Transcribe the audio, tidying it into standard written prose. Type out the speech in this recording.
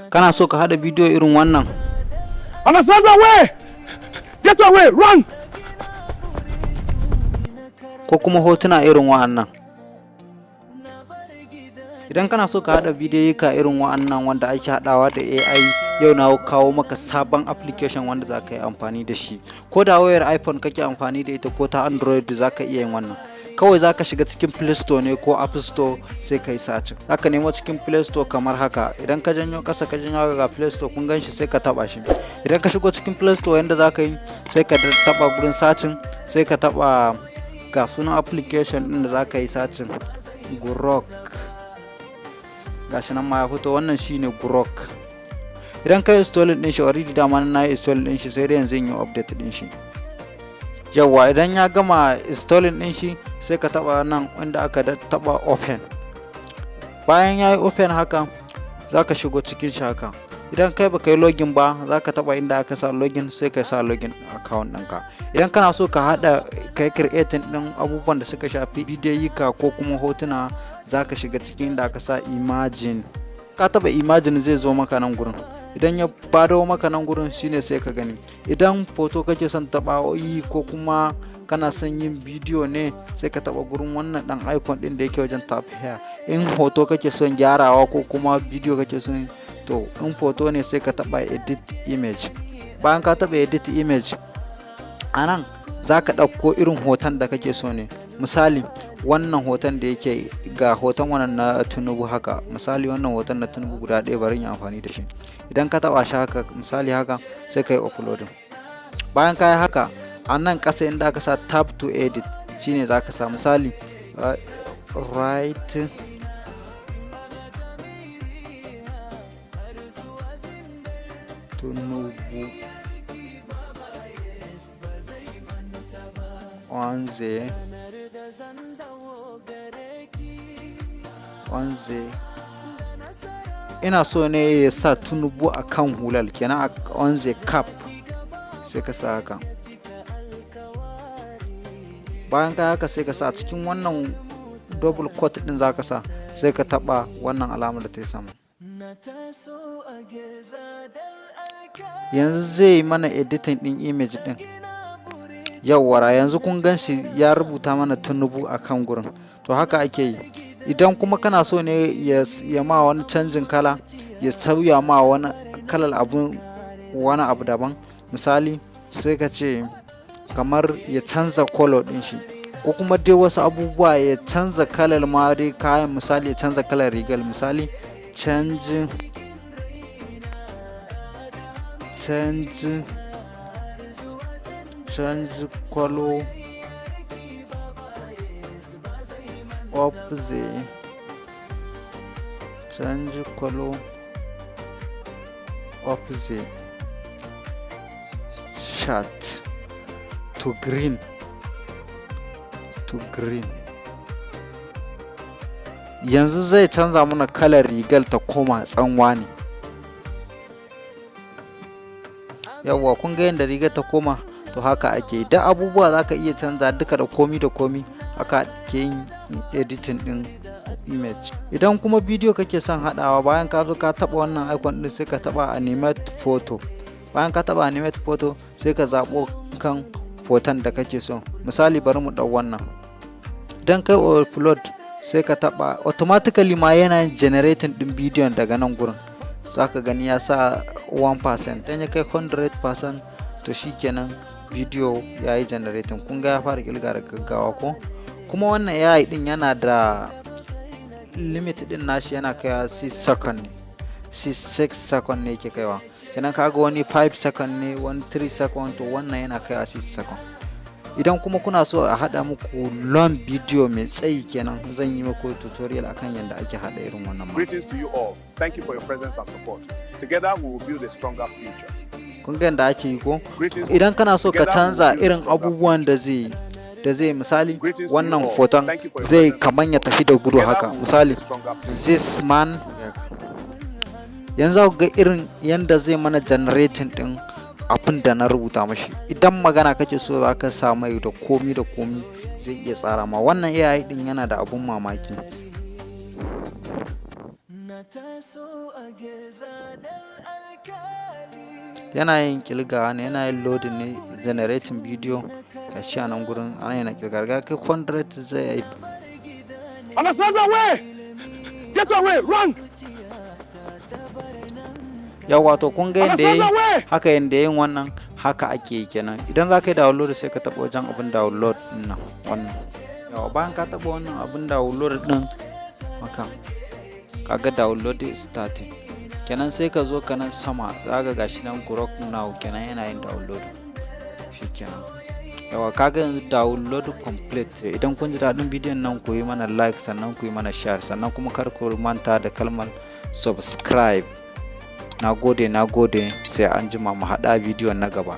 Kana so ka haɗa bidiyo irin wannan? Understand away! Get away! Run! Ko kuma hotuna irin wa'annan? Idan kana so ka haɗa bidiyoyika irin wa'annan wanda ake haɗawa da AI, yau na kawo maka sabon application wanda za ka yi amfani da shi. Ko da wayar iPhone kake amfani da ita ko ta Android, za ka iya yin wannan. Kawai za ka shiga cikin Play Store ne ko App Store, sai ka yi searching. Za ka nemo cikin Play Store kamar haka. Idan ka janyo ƙasa, ka janyo, ga Play Store, kun gan shi, sai ka taɓa shi. Idan ka shigo cikin Play Store, yanda za ka yi, sai ka taɓa gurin searching, sai ka taɓa ga sunan application ɗin da za ka yi searching, Grok. Gashi nan ma ya fito, wannan shine Grok. Idan ka yi installing din shi, already dama na yi installing din shi, sai dai yanzu in yi update din shi. Yawwa, idan ya gama installing din shi, sai ka taba nan inda aka taba open. Bayan ya yi open haka, za ka shigo cikin shi haka. Idan kai baka yi login ba, za ka taba inda aka sa login, sai ka sa login account ɗinka. Idan kana so ka haɗa, ka yi creating ɗin abubuwan da suka shafi bidiyoyika ko kuma hotuna, za ka shiga cikin inda aka sa imagine. Ka taba imagine, zai zo maka nan gurin. Idan ya bado maka nan gurin, shine sai ka gani. Idan foto kake son taba yi ko kuma kana son yin bidiyo ne, sai ka taba gurin wannan dan icon din da yake wajen tap here. In hoto kake son gyarawa ko kuma bidiyo kake son, to in foto ne, sai ka taba edit image. Bayan ka taba edit image, a nan za ka ɗauko irin hoton da kake so ne. Misali, wannan hoton da yake, ga hoton wannan na Tinubu haka. Misali, wannan hoton na Tinubu guda ɗaya, bari in yi amfani da shi. Idan ka taɓa shi haka, misali haka, sai ka yi uploading. Bayan ka yi haka, a nan ƙasa inda aka sa tap to edit, shine za ka sa misali "write Tinubu on the". Ina so ne ya sa Tinubu a kan hular kenan, on the cap, sai ka sa haka. Bayan ka haka, sai ka sa cikin wannan double quote din, za ka sa, sai ka taba wannan alamar da ta yi sama. Yanzu zai yi mana editing din image din. Yawwara, yanzu kun gan shi ya rubuta mana Tinubu a kan gurin. To haka ake yi. Idan kuma kana so ne ya ma wani canjin kala, ya sauya ma wani kalar abu, wani abu daban, misali sai ka ce kamar ya canza color din shi, ko kuma dai wasu abubuwa, ya canza kalar ma dai kayan, misali ya canza kalar rigar, misali change color of the, change color of the shirt to green, to green. Yanzu zai canza mana kalar rigar ta koma tsanwa ne. Yawwa, kun ga yadda rigar ta koma. To haka ake. Duk abubuwa za ka iya canza duka da komi da komi. Haka ke yin editing din image. Idan kuma bidiyo kake son haɗawa, bayan ka zo ka taɓa wannan icon din, sai ka taɓa animate photo. Bayan ka taɓa animate photo, sai ka zaɓo kan foton da kake so. Misali, bari mu ɗau wannan. Idan kai upload, sai ka taɓa, automatically ma yana generating din bidiyon. Daga nan gurin za ka gani ya sa 1%. Idan ya kai 100%, to shikenan, bidiyo ya yi generating. Kun ga ya fara kilga da gaggawa ko? Kuma wannan AI din yana da limit din nashi, yana kaiwa 6 second ne, 6 second ne yake kaiwa. Kenan kaga wani 5 second ne, wani 3 second, to wannan yana kaiwa 6 second. Idan kuma kuna so a haɗa muku long video mai tsayi kenan, zan yi muku tutorial akan yadda ake haɗa irin wannan ma. Greetings to you all. Thank you for your presence and support. Together we will build a stronger future. Kun ga yadda ake yi ko? Idan kana so ka canza irin abubuwan da zai, misali wannan foton zai kaman ya tafi da gudu haka, misali this man, yanzu ga irin yanda zai mana generating din abin da na rubuta mashi. Idan magana kake so za ka sa mai da komi da komi, zai iya tsara ma. Wannan AI din yana da abun mamaki. Na taso a Geza dan alkali. Yana yin kilgawa ne, yana yin loading ne, generating video. Gashi a nan gurin ana yana kilga ga kai 100 zai yi. Alessandra, away! Get away! Run! Yawa, to kun ga yadda yayi. Alessandra, away! Haka yanda yin wannan haka ake yi kenan. Idan za ka yi download, sai ka taɓa wajen abin download din nan, wannan. Yawa, bayan ka taɓa wannan abin download din haka, kaga download is starting kenan. Sai ka zo ka nan sama, za ka gashi nan Grok now kenan, yana yin download shikenan. Yawa, kaga yanzu download complete. Idan kun ji daɗin bidiyon nan, ku yi mana like, sannan ku yi mana share, sannan kuma kar ku manta da kalmar subscribe. Na gode, na gode, sai an jima, mu haɗa bidiyon na gaba.